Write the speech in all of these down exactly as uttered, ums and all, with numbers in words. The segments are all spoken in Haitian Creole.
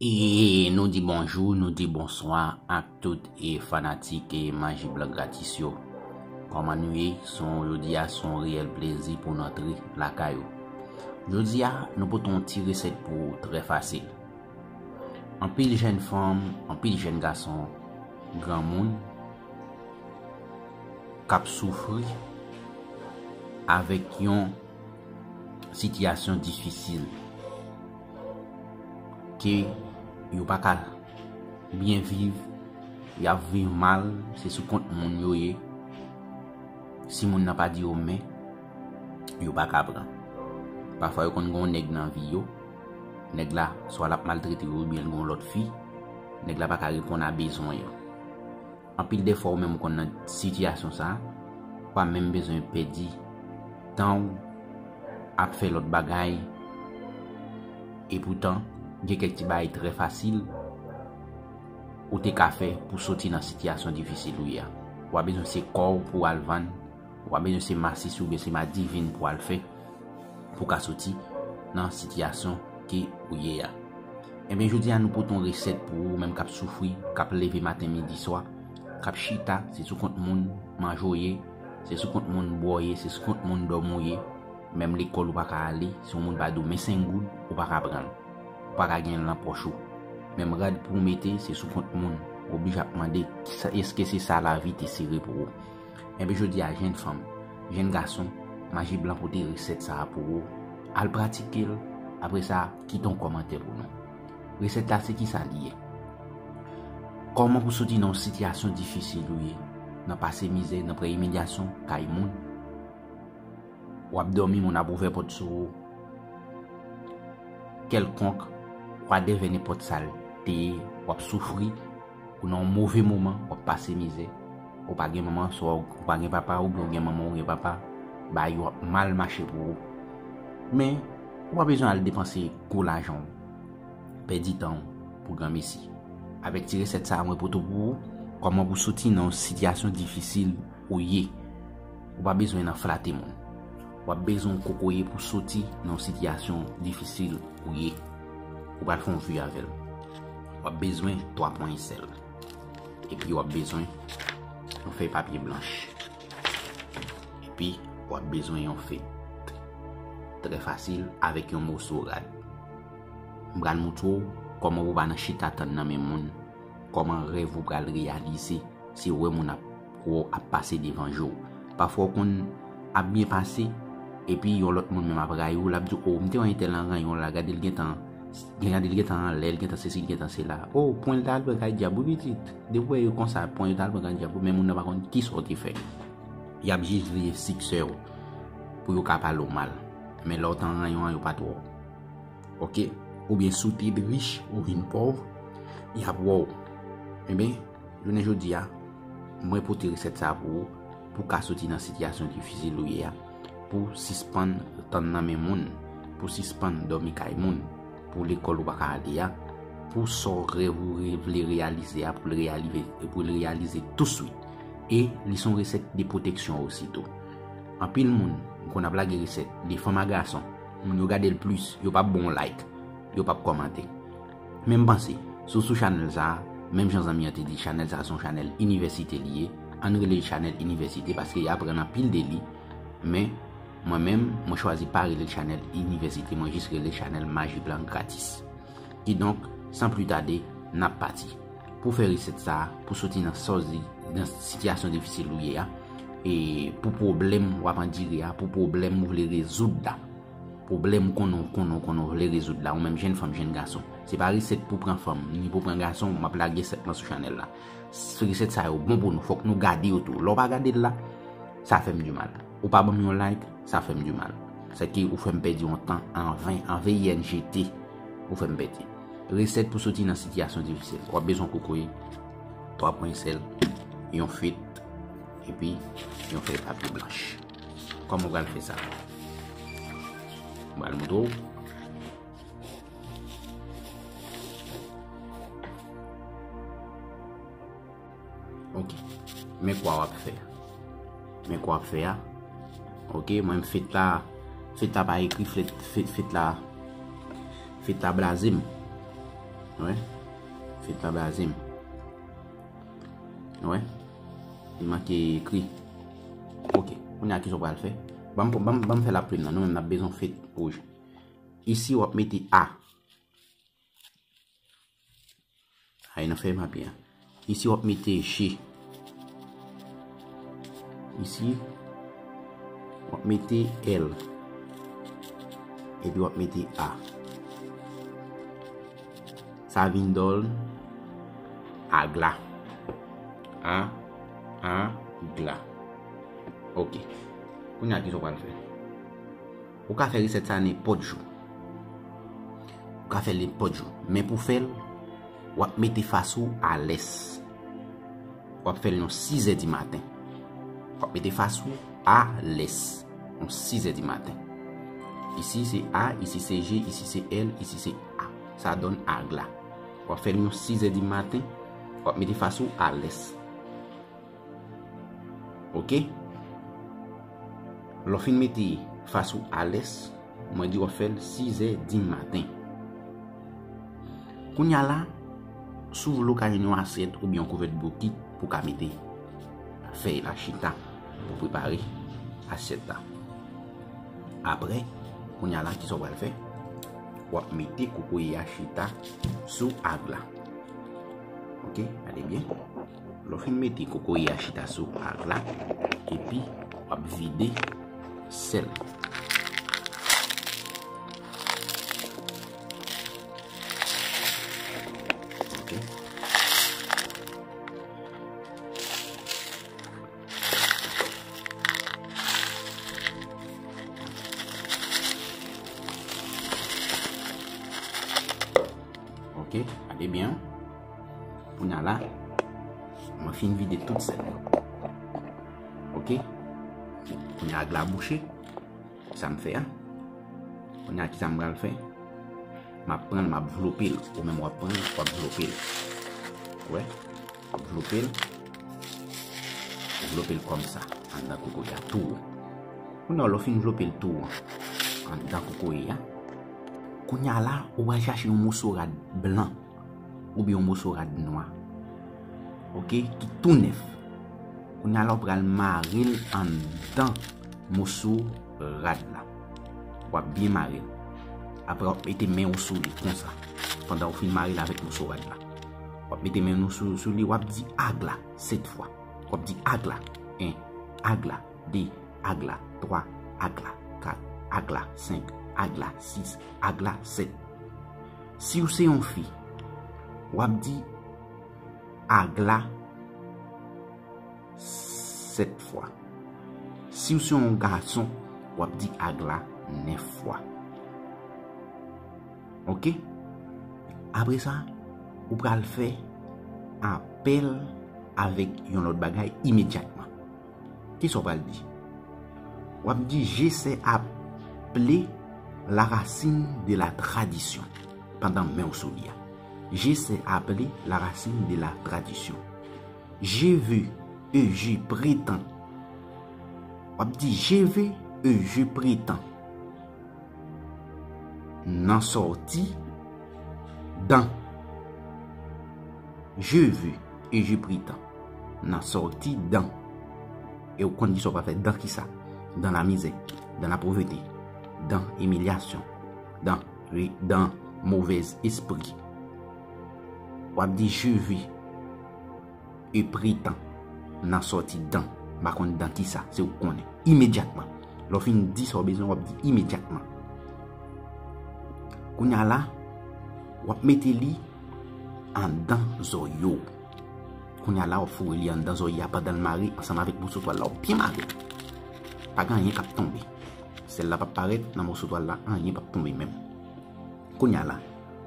E nou di bonjou, nou di bonswa ak tout e fanatik e Maji Blan Gratis yo. Kòman nou ye? Se yon, jodi a, se yon reyèl plezi pou n antre lakay ou. Jodi a, nou pote yon ti resèt pou ou trè fasil. Anpil jèn fanm, anpil jèn gason, granmoun, k ap soufri avèk yon sitiyasyon difisil ke yo pa ka byen viv, y ap viv mal, se sou kont moun yo ye. Si moun nan pa di yo men, yo pa ka pran. Pafwa yo konn gen yon nèg nan vi yo, nèg la swa l ap maltrete yo oubyen l gen yon lòt fi, nèg la pa ka reponn a bezwen yo. Anpil defwa ou menm ou konn nan sitiyasyon sa a, ou pa menm bezwen pèdi tan w ap fè lòt bagay, epoutan gen kèk ti bagay trè fasil ou te ka fè pou soti nan sitiyasyon difisil ou ye a. Ou pa bezwen se kò w pou w al vann, ou pa bezwen se masis oubyen se madivin pou w al fè pou w ka soti nan sitiyasyon ke ou ye a. Ebyen, jodi a, nou pote yon resèt pou ou menm k ap soufri, k ap leve maten, midi, swa, k ap chita, se sou kont moun manje w ye, se sou kont moun bwè w ye, se sou kont moun dòmi w ye, menm lekòl ou pa ka ale, si yon moun pa di w men senk goud, ou pa ka pran l. Ou pa ka gen l nan pòch ou. Menm rad pou w mete, se sou kont moun. Ou oblije ap mande, "Kisa, èske se sa lavi te sere pou ou?" Enben, jodi a, jèn fanm, jèn gason, Maji Blan pote resèt sa a pou ou. Al pratike l. Apre sa, kite yon kòmantè pou nou. Resèt la, se kisa li ye? Kòman pou soti nan yon sitiyasyon difisil ou ye, nan pase mizè, nan pran imilyasyon kay moun? W ap dòmi, moun ap ouvè pòt sou ou. Kèlkonk, whatever, nenpòt sa l te ye, w ap soufri, ou nan yon move moman, w ap pase mizè, ou pa gen manman, swa ou pa gen papa, oubyen ou gen manman, ou gen papa, bagay yo ap mal mache pou ou. Men, ou pa bezwen al depanse gwo lajan w, pèdi tan w pou granmesi. Avèk ti resèt sa a, mwen pote pou ou, kòman pou soti nan yon sitiyasyon difisil ou ye. Ou pa bezwen nan flate moun. W ap bezwen yon kokoye pou soti nan yon sitiyasyon difisil ou ye. Ou pral fè yon vi avè l. W ap bezwen twa pwennye sèl. Epi w ap bezwen yon fèy papye blanch. Epi w ap bezwen yon fèt. Trè fasil, avèk yon moso rad. M pral moutre w kòman pou w pa nan chita tann nan men moun, kòman rèv ou pral reyalize, si w wè moun ap, wè w ap pase devan je w. Pafwa w konn ap byen pase, epi yon lòt moun menm ap rayi w, l ap di w, "O, m te wè entèl nan ranyon la, gade l gentan, gade l gentan anlè, l gentan sesi, l gentan sela. O, pwen l t al pran kay dyab wi pitit." Depi w wè yo konsa, pwen yo t al pran kay dyab wi, men moun nan pa konn kisa w te fè. Y ap jis veye siksè w pou yo ka pale w mal. Men lè w t an ranyon an, yo pa t wè w. Oke? Oubyen si w te rich, ou vin pòv, y ap wè w. Ebyen, jounen jodi a, mwen pote resèt sa a pou ou, pou w ka soti nan sitiyasyon difisil ou ye a, pou w sispann tann nan men moun, pou w sispann dòmi kay moun, pou lekòl ou pa ka ale a, pou sa w rèv ou re-, vle reyalize a, pou l reyalize, pou l reyalize touswit. E li se yon resèt de pwoteksyon osi tou. Anpil moun konn ap lage resèt, de fanm a gason, moun yo gade l plis, yo p ap ba w like, yo p ap kòmante. Men m panse, si w sou chanèl sa a, menm jan zanmi an te di, chanèl sa a se yon chanèl inivèsite li ye, ann rele l chanèl inivèsite paske y aprann anpil de li, men mwen menm, mwen chwazi pa rele l chanèl inivèsite, mwen jis rele l chanèl Maji Blan Gratis. Kidonk, san pli tade, n ap pati. Pou fè resèt sa a, pou soti nan sòzi, nan sitiyasyon difisil ou ye a, e pou pwoblèm w ap andire a, pou pwoblèm ou vle rezoud la, pwoblèm konnen w, konnen w, konnen w vle rezoud la, ou menm jèn fanm, jèn gason. Se pa resèt pou pran fanm, ni pou pran gason, m ap lage sèt lan sou chanèl la. Resèt sa yo bon pou nou, fòk nou gade yo tou. Lè w pa gade l la, sa fè m di mal. Ou pa ban m yon like, sa fè m di mal. Sèke ou fè m pèdi yon tan an ven, an V I N G T, ou fè m pèdi. Resèt pou soti nan sitiyasyon difisil. W ap bezwen kokoye, twa pwen sèl, yon fèt, epi yon fèy papye blanch. Kòman w pral fè sa? M pral montre w. Ok. Men kwa w ap fè. Men kwa w ap fè a. Ok, mwen m fèt la, fèt la pa ekri, fèt, fèt, fèt la, fèt la blaze m. Wè? Fed pa blaze m. Wè? Li manke ekri. Ok. Kounye a, kisa w pral fè? Ban m, ban m, ban m fè lapli m nan. Nou menm n ap bezwen fed wouj. Isi, w ap mete A. Ay, nou fè m a byen. Isi, w ap mete G. Isi, w ap mete L. Epi w ap mete A. Sa vin dòl agla. A, agla. Ok. Kounye a, kisa w pral fè? Ou ka fè resèt sa nenpòt jou. Ou ka fè l nenpòt jou. Men pou fè l, w ap mete fas ou alès. W ap fè l yon sizè di maten. W ap mete fas ou alès. Yon sizè di maten. Isi se A, isi se G, isi se L, isi se A. Sa donn agla. W ap fè l yon sizè di maten. W ap mete fas ou alès. Ok? Lè w fin mete fas ou alès, mwen di w ap fè l sizè di maten. Kounye a la, si w vle w ka jwenn yon asyèt oubyen yon kouvèt bokit pou w ka mete fèy la chita pou prepare asyèt la. Apre, kounye a la, kisa w pral fè? W ap mete kokoye a chita sou agla. Ok, gade byen. Lè w fin mete kokoye a chita sou agla, epi w ap vide sèl. Ok. Ok, gade byen. Kounye a la, mwen fin vide tout sèl mwen. Ok? Kounye a agla bouche. Sa m fè a. Kounye a, kisa m pral fè? M ap pran l, m ap vlope l. Ou menm w ap pran l, w ap vlope l. Wè? W ap vlope l. Ou vlope l kòmsa, anndan kokoye a tou. Kounye a, lè w fin vlope l tou, anndan kokoye a. Kounye a la, ou pral chache yon moso rad blan oubyen yon moso rad nwa. Ok, ki tou nèf. Kounye a la, ou pral mare l anndan moso rad la. W ap byen mare l. Apre, w ap mete men w sou li konsa. Pandan w fin mare l avèk moso rad la. W ap mete men w sou, sou li, w ap di agla sèt fwa. W ap di agla en, agla de, agla twa, agla kat, agla senk, agla sis, agla sèt. Si w se yon fi, w ap di agla sèt fwa. Si w se yon gason, w ap di agla nèf fwa. Ok? Apre sa, ou pral fè apèl avèk yon lòt bagay imedyatman. Kisa w pral di? W ap di, je sais appeler la racine de la tradition. Pandan men w sou li a. Je sais appeler la racine de la tradition. Je veux et je prétends. W ap di, je veux et je prétends. Nan sòti dan. Je veux et je prétends. Nan sòti dan. E w konn kisa w pral fè dan kisa? Dan lamizè, dan lapovete, dan imilyasyon, dan, dan movèz espri. W ap di, je veux et prétends. Nan sòti dan. M pa konn dan kisa, se ou k konnen. Imedyatman. Lè w fin di sa w bezwen, w ap di imedyatman. Kounye a la, w ap mete li anndan zòrye w. Kounye a la, w ap foure li anndan zòrye a pandan l mare ansanm avèk moso twal la. W ap byen mare. Pa gen anyen k ap tonbe. Sèl la p ap parèt nan moso twal la, anyen p ap tonbe menm. Kounye a la,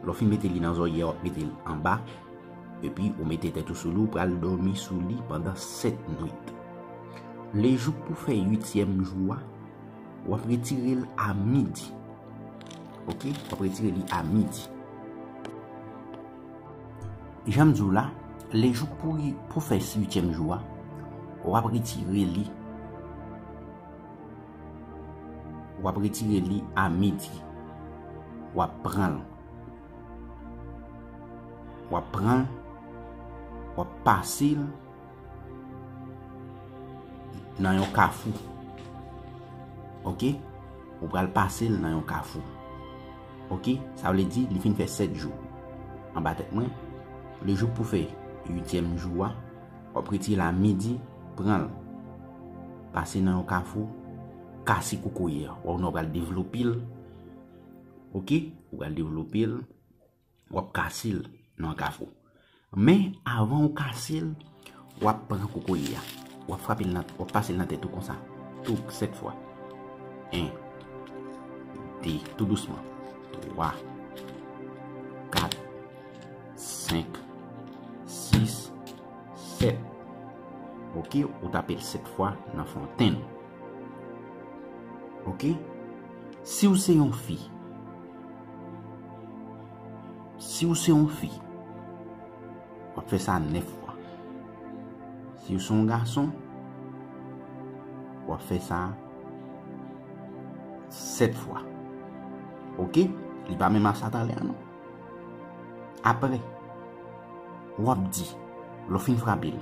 lè w fin mete li nan zòrye a, w ap mete l anba, epi ou mete tèt ou sou li, ou pral dòmi sou li pandan sèt nwit. Lejou pou fè uityèm jou a, w ap retire l a midi. Ok? W ap retire li a midi. Jan m di w la, lejou pou, pou fè uityèm jou a, w ap retire li. W ap retire li a midi. W ap pran l. W ap pran l, w ap pase l nan yon kafou. Oke? Ou pral pase l nan yon kafou. Oke? Sa vle di, li fin fè sèt jou anba tèt mwen. Le jou pou fè uityèm jou a, w ap retire l a midi, pran l, pase nan yon kafou, kase kokoye a. W ap, w pral devlope l. Oke? Ou pral devlope l. W ap kase l nan kafou. Men, avan ou kase l, w ap pran kokoye a. W ap frape l nan, w ap pase l nan tèt ou konsa. Tou, sèt fwa. En, de, tou dousman. Twa, kat, senk, sis, sèt. Oke, ou tape l sèt fwa nan fontenn. Oke? Si w se yon fi, si w se yon fi, w ap fè sa nèf fwa. Si w se yon gason, w ap fè sa sèt fwa. Oke? Li pa menm a sa talè a, non. Apre, w ap di, lè w fin frape l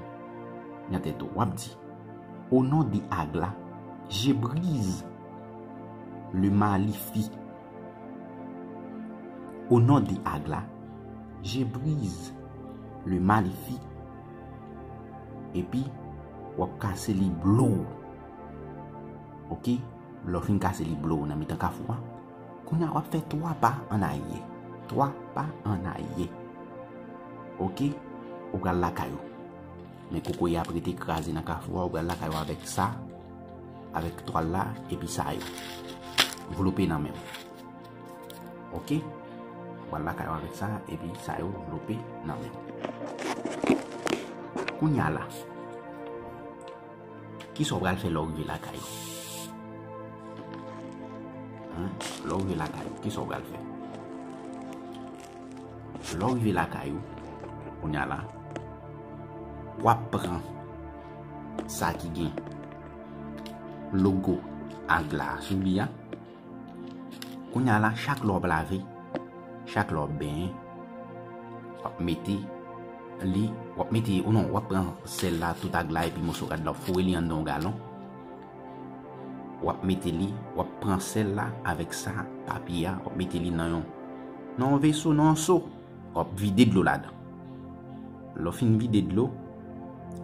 nan tèt ou, w ap di, Au nom de Agla, je brise le malifi. Au nom de Agla, je brise le malifi. Epi, w ap kase li blow. Oke? Lè w fin kase li blow nan mitan kafou a, kounye a w ap fè twa pa an aryè. Twa pa an aryè. Oke? Ou pral lakay ou. Men kokoye ap rete kraze nan kafou a, ou pral lakay ou avèk sa, avèk twal la, epi sa yo. Vlope nan men w. Oke? Ou pral lakay ou avèk sa, epi sa yo vlope nan men w. Kounye a la, kisa w pral fè lè w rive lakay ou? Hen? Lè w rive lakay ou, kisa w pral fè? Lè w rive lakay ou, kounye a la, w ap pran sa ki gen logo Agla a sou li a. Kounye a la, chak lè w ap lave, chak lè w ap benyen, w ap mete li, w ap mete, ou non, w ap pran sèl la, tout Agla epi moso rad la, w ap foure li anndan yon galon. W ap mete li, w ap pran sèl la avèk sa, papye a, w ap mete li nan yon, nan yon veso, nan yon so. W ap vide dlo ladan. Lè w fin vide dlo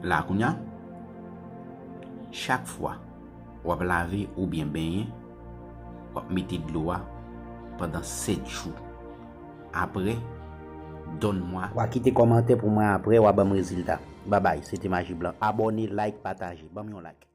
la kounye a, chak fwa w ap lave oubyen benyen, w ap mete dlo a pandan sèt jou. Apre, donn mwa. W a kite kòmantè pou mwen apre, w a ban m rezilta. Babay, se te Maji Blan. Abòne, like, pataje. Ban m yon like.